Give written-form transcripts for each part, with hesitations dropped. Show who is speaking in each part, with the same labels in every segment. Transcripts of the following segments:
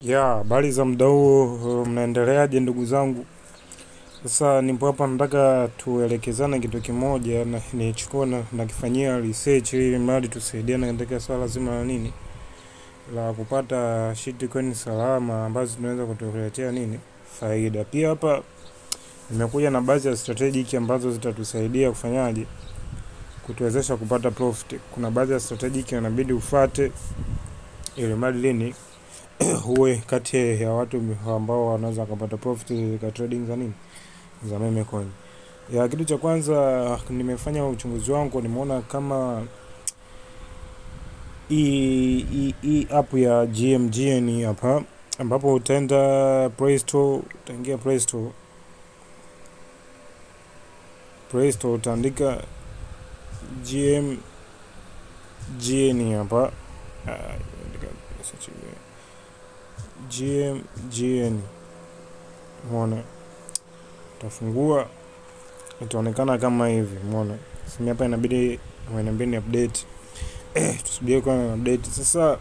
Speaker 1: Ya, habari za muda huu, mnaendeleaje ndugu zangu? Sasa nipo hapa nataka tuelekezane kitu kimoja na nichukue na nakifanyia research ili mradi tusaidiane katika swala zima la nini la kupata shitcoin salama ambazo tunaweza kutuletea nini faida. Pia hapa nimekuja na baadhi ya strategic ambazo zitatusaidia kufanyaje kutuwezesha kupata profit. Kuna baadhi ya strategic inabidi ufuate ili mradi lini uwe kati ya watu ambao wanaweza kupata profit katika trading za nini za meme coin. Ya kitu cha kwanza nimefanya uchunguzi wangu, nimeona kama hii app ya GMGN hapa, ambapo utaenda Play Store, utaingia Play Store. Play Store utaandika GMGN hapa. GMGN. Umeona? Utafungua itaonekana kama hivi, umeona? Sasa hapa inabidi waniambie ni update. Tusubiri kwa update. Sasa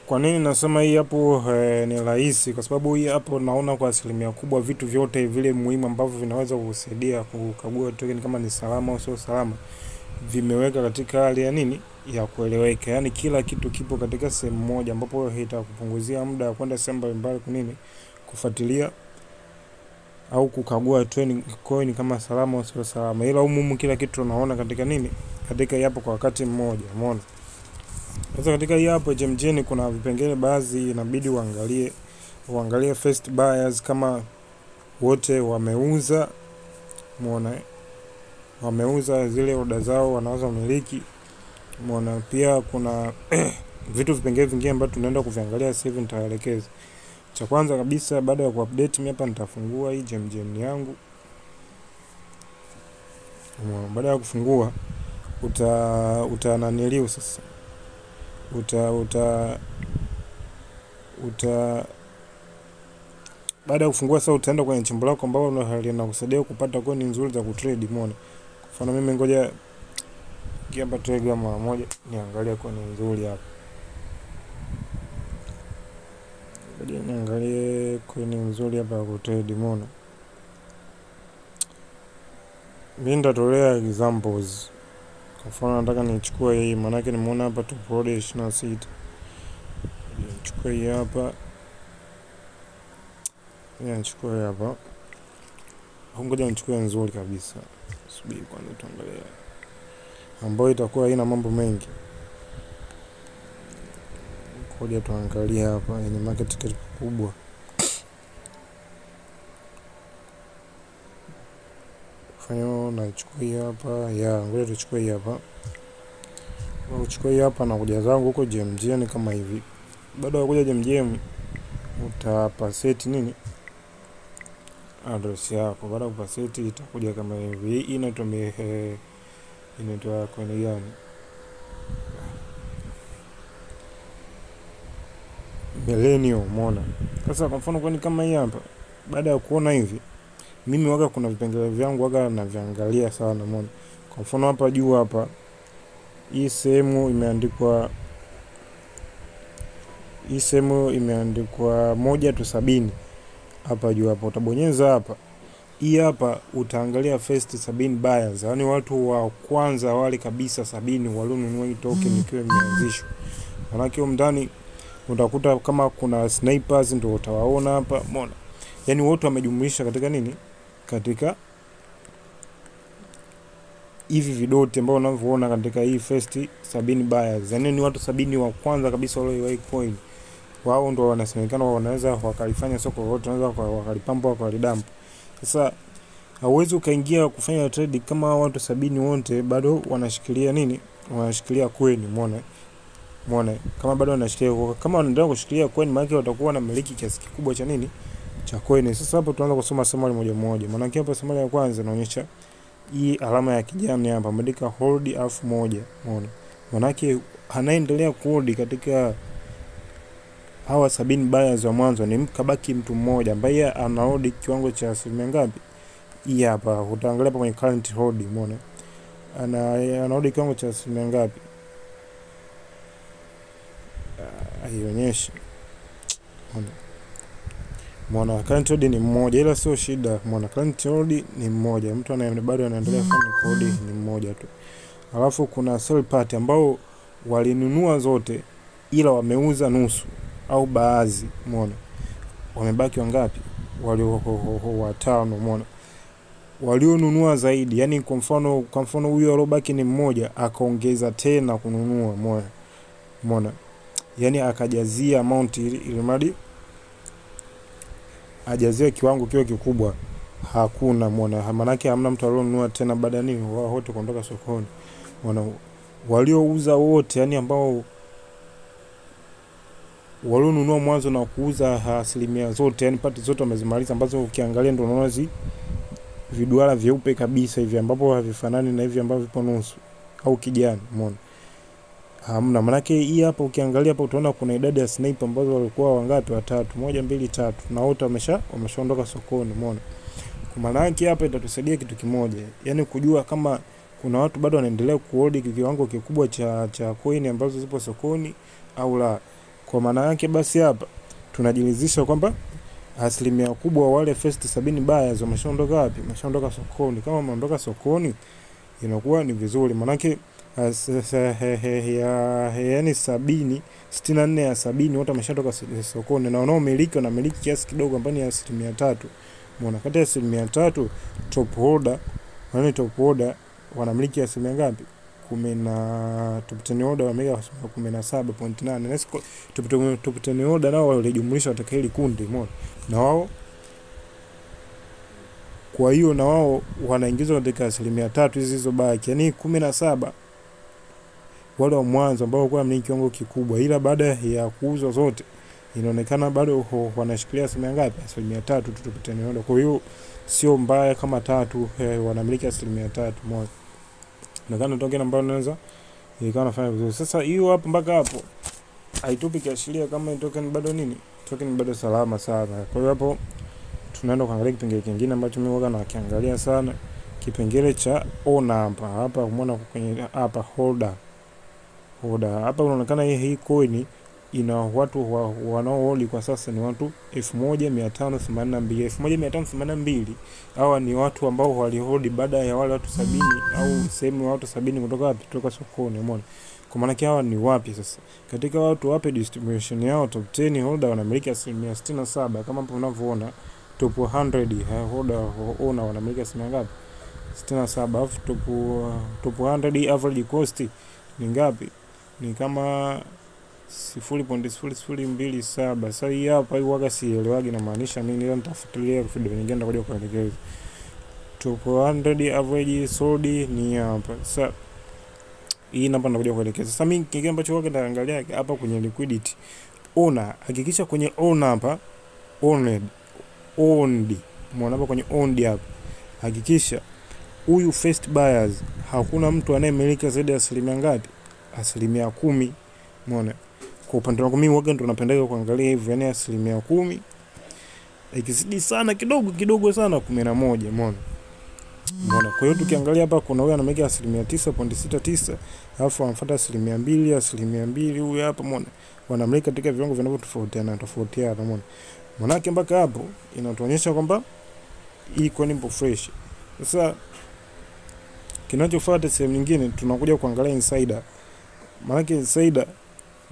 Speaker 1: kwa nini nasema hii hapo ni rahisi? Kwa sababu hii hapo naona kwa asilimia kubwa vitu vyote vile muhimu ambavyo vinaweza kukusaidia kukagua token kama ni salama au sio salama vimeweka katika hali ya nini ya kueleweka. Yaani kila kitu kipo katika sehemu moja, ambapo itakupunguzia muda wa kwenda sehemu mbalimbali kwa nini kufuatilia au kukagua token coin kama salama au sio salama. Ila humu kila kitu unaona katika nini katika hii hapo kwa wakati mmoja, umeona? Sasa katika hii hapo GMGN kuna vipengele baadhi inabidi uangalie. Uangalie first buyers kama wote wameuza, umeona? Wameuza zile order zao wanaweza miliki, umeona? Pia kuna vitu vipengele vingine ambavyo tunaenda kuviangalia sasa hivi, nitaelekeza. Cha kwanza kabisa baada ya kuupdate mimi hapa nitafungua hii GMGN yangu. Umeona? Baada ya kufungua uta naniliu sasa. Uta uta uta baada ya kufungua sasa utaenda kwenye chimbo lako ambalo linakusaidia kupata coin nzuri za kutrade, umeona? Kwa mfano mimi ngoja hapa Telegram mara moja niangalie coin nzuri hapa. Ngoja niangalie coin nzuri hapa ya kutrade, umeona? Mimi nitatolea examples. Kwa mfano nataka nichukue hii, maana yake nimeona hapa top order 26. Nichukue hii hapa. Nichukue hapa. Ngoja nichukue nzuri kabisa. Subiri kwanza tuangalie. Ambayo itakuwa haina mambo mengi. Ngoja tuangalie hapa yenye market cap kubwa. Fanyo na chukua hii hapa. Ya, ngoja tuchukue hii hapa. Uchukue hii hapa na kuja zangu huko GMGN kama hivi. Baada ya kuja GMGN utapaseti nini? Address yako. Baada ya kupaseti itakuja kama hivi. Hii inaitwa inaitwa coin gani? Millennium, umeona? Sasa kwa mfano coin kama hii hapa, baada ya kuona hivi mimi waga kuna vipengele vyangu waga naviangalia sana, umeona? Kwa mfano hapa juu hapa hii sehemu imeandikwa, hii sehemu imeandikwa 1 to 70 hapa juu hapa, utabonyeza hapa. Hii hapa utaangalia first 70 buyers, yaani watu wa kwanza wale kabisa 70 walionunua hii token ikiwa imeanzishwa. Maana huko ndani utakuta kama kuna snipers ndio utawaona hapa, umeona? Yaani wote wamejumlisha katika nini? Katika hivi vidoti ambao unavyoona katika hii first 70 buyers. Yaani ni watu 70 wa kwanza kabisa walioiwahi coin. Wao ndio wanasemekana wanaweza wakalifanya soko lote, wanaweza wakalipamba wakalidamp. Sasa hauwezi ukaingia kufanya trade kama watu 70 wote bado wanashikilia nini? Wanashikilia coin, umeona? Umeona? Kama bado wanashikilia, kama wanaendelea kushikilia coin, maana watakuwa wanamiliki kiasi kikubwa cha nini? Cha coin. Sasa hapo tunaanza kusoma summary moja moja. Maana hapa summary ya kwanza inaonyesha hii alama ya kijani hapa, imeandika hold 1000, umeona? Maana anaendelea kuhold katika hawa 70 buyers wa mwanzo ni mkabaki mtu mmoja ambaye ana hold kiwango cha asilimia ngapi? Hii hapa utaangalia hapa kwenye current hold, umeona? Ana hold kiwango cha asilimia ngapi? Haionyeshi. Umeona current hold ni mmoja, ila sio shida. Umeona current hold ni mmoja, mtu anaye bado anaendelea kufanya hold ni mmoja tu. Alafu kuna sell party ambao walinunua zote ila wameuza nusu au baadhi. Umeona wamebaki wangapi? Walio watano. Umeona walionunua zaidi, yani kwa mfano huyo alobaki ni mmoja akaongeza tena kununua. Umeona, umeona yani akajazia amount ili mradi ajazie kiwango kiwe kikubwa. Hakuna. Umeona maana yake hamna mtu alionunua tena baada nini wao wote kuondoka sokoni. Umeona waliouza wote, yani ambao walionunua mwanzo na kuuza asilimia zote, yani pati zote wamezimaliza, ambazo ukiangalia ndio unaona zi viduara vyeupe kabisa hivi ambapo havifanani na hivi ambavyo vipo nusu au kijani. Umeona hamna. Maana yake hii hapa ukiangalia hapa utaona kuna idadi ya sniper ambazo walikuwa wangapi? Watatu, 1 2 3, na wote wameshaondoka sokoni. Umeona kwa maana yake hapa itatusaidia kitu kimoja, yani kujua kama kuna watu bado wanaendelea kuhold kiwango kikubwa cha coin ambazo zipo sokoni au la. Kwa maana yake basi hapa tunajiridhisha kwamba asilimia kubwa wale first 70 buyers wameshaondoka wapi? Wameshaondoka sokoni. Kama wameondoka sokoni inakuwa ni vizuri, maana yake yani 64 ya 70 wote wameshatoka sokoni, na wanaomiliki wanamiliki kiasi kidogo ambapo ni 3%. Umeona kati ya 3% top holder, yani top holder wanamiliki asilimia ngapi? 10 na top 10 holder wamiliki 17.8. Na top 10 holder nao walijumlisha katika hili kundi. Umeona na wao, kwa hiyo na wao wanaingizwa katika 3% hizi zilizobaki, yani 17 wale wa mwanzo ambao walikuwa wanamiliki kiwango kikubwa, ila baada ya kuuzwa zote inaonekana bado wanashikilia asilimia ngapi? 3% tu top 10 holder. Kwa hiyo sio mbaya kama tatu wanamiliki 3%. Umeona nadhani token ambayo naweza ikawa nafanya vizuri. Sasa hiyo hapo mpaka hapo haitupi kiashiria kama token bado nini, token bado salama sana. Kwa hiyo hapo tunaenda kuangalia kipengele kingine ambacho mimi huwa nakiangalia sana, kipengele cha owner hapa. Hapa umeona kwenye hapa holder. Holder hapa unaonekana hii coin ina watu wanaohold kwa sasa ni watu 1582. 1582 hawa ni watu ambao walihold baada ya wale watu 70 au sehemu ya watu 70 kutoka wapi? Kutoka sokoni. Umeona kwa maana hawa ni wapi sasa? Katika watu wapi distribution yao, top 10 holder wanamiliki 67% kama hapo unavyoona. Top 100 holder owner wanamiliki asilimia ngapi? 67. Alafu top 100 average cost ni ngapi? Ni kama 0.0027. Sasa hii hapa hii waga sielewagi inamaanisha nini, ila nitafuatilia video nyingine nitakuja kuelekeza. Top 100 average sold ni hapa. Sasa hii namba nitakuja kuelekeza. Sasa mimi kingine ambacho waga nitaangalia hapa kwenye liquidity owner, hakikisha kwenye owner hapa owned. Umeona hapa kwenye owned hapa, hakikisha huyu first buyers hakuna mtu anayemiliki zaidi ya asilimia ngapi? 10%. Umeona kwa upande wangu mimi waga ndo napendeka kuangalia hivyo, yani 10%, ikizidi sana kidogo kidogo sana 11. Umeona. Umeona kwa hiyo tukiangalia hapa kuna huyu anamiliki 9.69%, alafu anafuata 2%, 2% huyu hapa. Umeona wanamiliki katika viwango vinavyotofautiana tofautiana. Umeona manake mpaka hapo inatuonyesha kwamba hii coin ipo fresh. Sasa kinachofuata sehemu nyingine tunakuja kuangalia insider. Maana insider